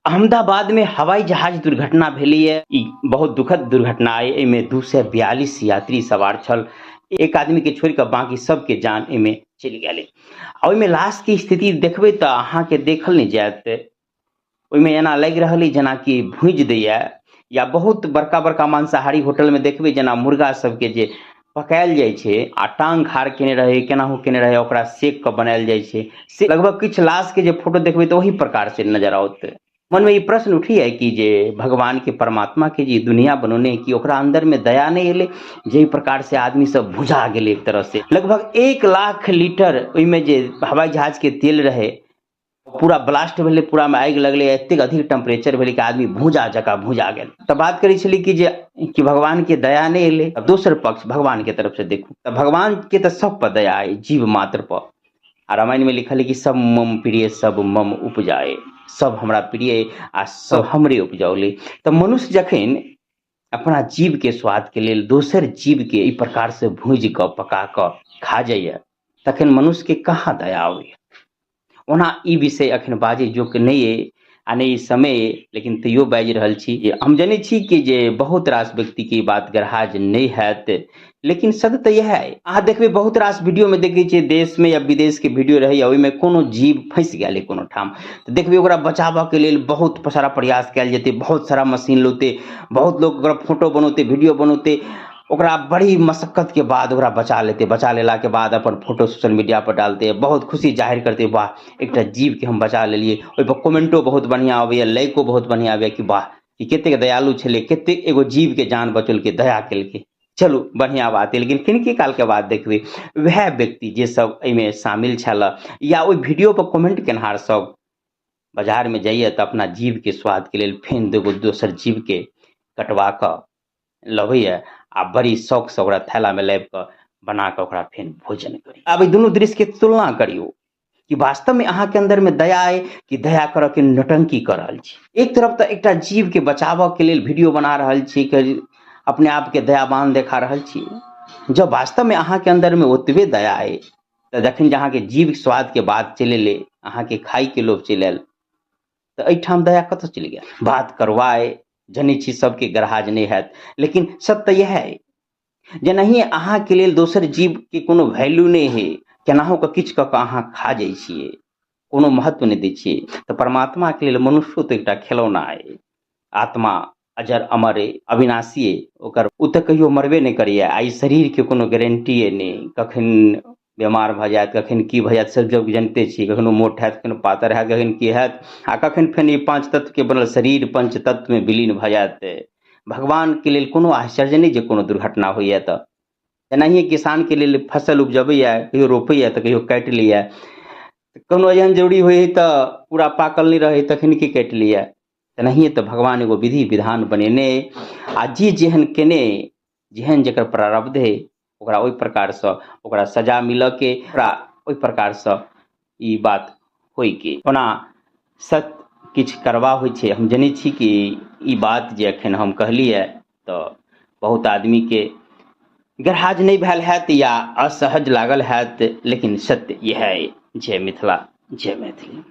अहमदाबाद में हवाई जहाज दुर्घटना भेलैए। ई बहुत दुखद दुर्घटना अइ। एहिमे 242 यात्री सवार छल। एक आदमी के छोड़ि कऽ बाकी सबके जान एहिमे चलि गेलै। आ ओहिमे लाश के स्थिति देखबै तऽ अहाँके देखल नहि जायत। ओहिमे एना लागि रहल अइ जेनाकि भूजि दैया, या बहुत बड़का बड़का मांसाहारी होटल में देखबै जेना मुर्गा सबके जे पकायल जाइ छै आ टांग खाड़ केने रहै, केनाहु केने रहै, ओकरा सेक कऽ बनायल जाइ छै, से लगभग किछु लाश के जे फोटो देखबै तऽ ओही प्रकार से नजर आओत। मनमे ई प्रश्न उठैया कि जे भगवान के, परमात्मा के जे दुनिया बनौने, कि ओकरा अंदर में दया नहि एलै, जाहि प्रकार से आदमी सब भुजा गेलै एक तरह से? लगभग 1 लाख लीटर ओहिमे जे हवाई जहाज के तेल रहै, पूरा ब्लास्ट भेलै, पूरा मे आगि लगलै। एतेक अधिक टेम्परेचर भेलै कि आदमी भूजा जकाँ भूजा गेल। तऽ बात करै छली कि जे कि भगवान के दया नहि एलै। दोसर पक्ष भगवान के तरफ से देखू तऽ भगवान के तऽ सब पर दया अइ, जीव मात्र पर। आ रामायण में लिखल है कि सब मम प्रिय, सब मम उपजाए, सब हमरा प्रिय अइ आ सब हमरे उपजौले। तऽ मनुष्य जखन अपना जीव के स्वाद के लेल दोसर जीव के एहि प्रकार से भूजि कऽ, पका कऽ खा जाइए, तखन मनुष्य के कहाँ दया अबैए? ओना ई विषय अखन बाजै योग्य नहि अइ आ नहि ई समय अइ, लेकिन तैयो बाजि रहल छी जे हम जनै छी कि जे बहुत रास व्यक्तिके ई बात ग्राह्य नहि हैत, लेकिन सत्य तऽ इएह अइ। अहाँ देखबै, बहुत रास वीडियोमे देखै छियै, देशमे या विदेशके वीडियो रहैए, ओहिमे कोनो जीव फँसि गेल अइ कोनो ठाम तऽ देखबै ओकरा बचाबऽके लेल बहुत सारा प्रयास कयल जेतै, बहुत सारा मशीन लौतै, बहुत लोक ओकरा फोटो बनौतै, वीडियो बनौतै, ओकरा बड़ी मशक्कत के बाद ओकरा बचा लेतै। बचा लेलाके बाद अपन फोटो सोशल मीडिया पर डालतै, बहुत खुशी जाहिर करतै, वाह, एकटा जीवके हम बचा लेलियै। ओहिपर कमेंटो बहुत बढ़िआँ अबैए, लाइको बहुत बढ़िआँ अबैए कि वाह, ई कतेक दयालु छलै, कतेक एगो जीवके जान बचौलकै, दया केलकै। चलू, बढ़िआँ बात अइ। लेकिन कनिके कालके बाद देखबै वएह व्यक्ति जे सब एहिमे शामिल छल या ओहि वीडियो पर कमेंट केनहार सब बाजारमे जाइए तऽ अपना जीवके स्वादके लेल फेर एगो दोसर जीवके कटवा कऽ लबैए आ बड़ी शौकसँ ओकरा थैलामे लाबि कऽ बना कऽ ओकरा फेर भोजन करी। आब एहि दुनू दृश्यके तुलना करियौ कि वास्तवमे अहाँके अन्दरमे दया अइ कि दया करऽके नौटंकी कऽ रहल छी? एक तरफ तऽ एकटा जीवके बचाबऽके लेल वीडियो बना रहल छी, अपने आपके दयावान देखा रहल छी। जब वास्तवमे अहाँके अन्दरमे ओतबे दया अइ तऽ जखन जे अहाँके जीव स्वादके बात चलि एलै, अहाँके खाइके लोभ चलि आयल, तऽ एहिठाम दया कतऽ चलि गेल? बात करवा अइ, जनै छी सबके ग्राह्य नहि हैत, लेकिन सत्य तऽ इएह अइ। जेनाहिए अहाँके लेल दोसर जीवके कोनो वैल्यू नहि हइ, केनाहु कऽ किछु कऽ कऽ अहाँ खा जाइ छियै, कोनो महत्व नहि दै छियै, तऽ परमात्माके लेल मनुष्यो तऽ एकटा खेलौना अइ। आत्मा अजर अमर अइ, अविनाशी अइ, ओकर ओ तऽ कहियो मरबे नहि करैए। आ ई शरीरके कोनो गारंटिए नहि, कखन बेमार भऽ जायत, कखन की भऽ जायत, सब जग जनिते छी। कखनो मोट हैत, कखनो पातर हैत, कखन की हैत आ कखन फेर ई पाँच तत्वके बनल शरीर पंच तत्वमे विलीन भऽ जायत। भगवानके लेल कोनो आश्चर्य नहि जे कोनो दुर्घटना होइए। तऽ एनाहिए किसानके लेल फसल उपजबैए, कहियो रोपैए तऽ कहियो काटि लैए। कोनो एहन जरूरी होइ हइ तऽ पूरा पाकल नहि रहै तखन की काटि लैए। तेनाहिए तऽ भगवान एगो विधि विधान बनेने अइ आ जे जेहन केने अइ, जेहन जकर प्रारब्ध हइ, ओकरा ओहि प्रकारसँ ओकरा सजा मिलऽके, ओकरा ओहि प्रकारसँ ई बात होइके। ओना सत्य किछु करबा होइ छै। हम जनै छी कि ई बात जे एखन हम कहलियै तऽ बहुत आदमीके ग्राह्य नहि भेल हैत या असहज लागल हैत, लेकिन सत्य इएह अइ। जय मिथिला, जय मैथिली।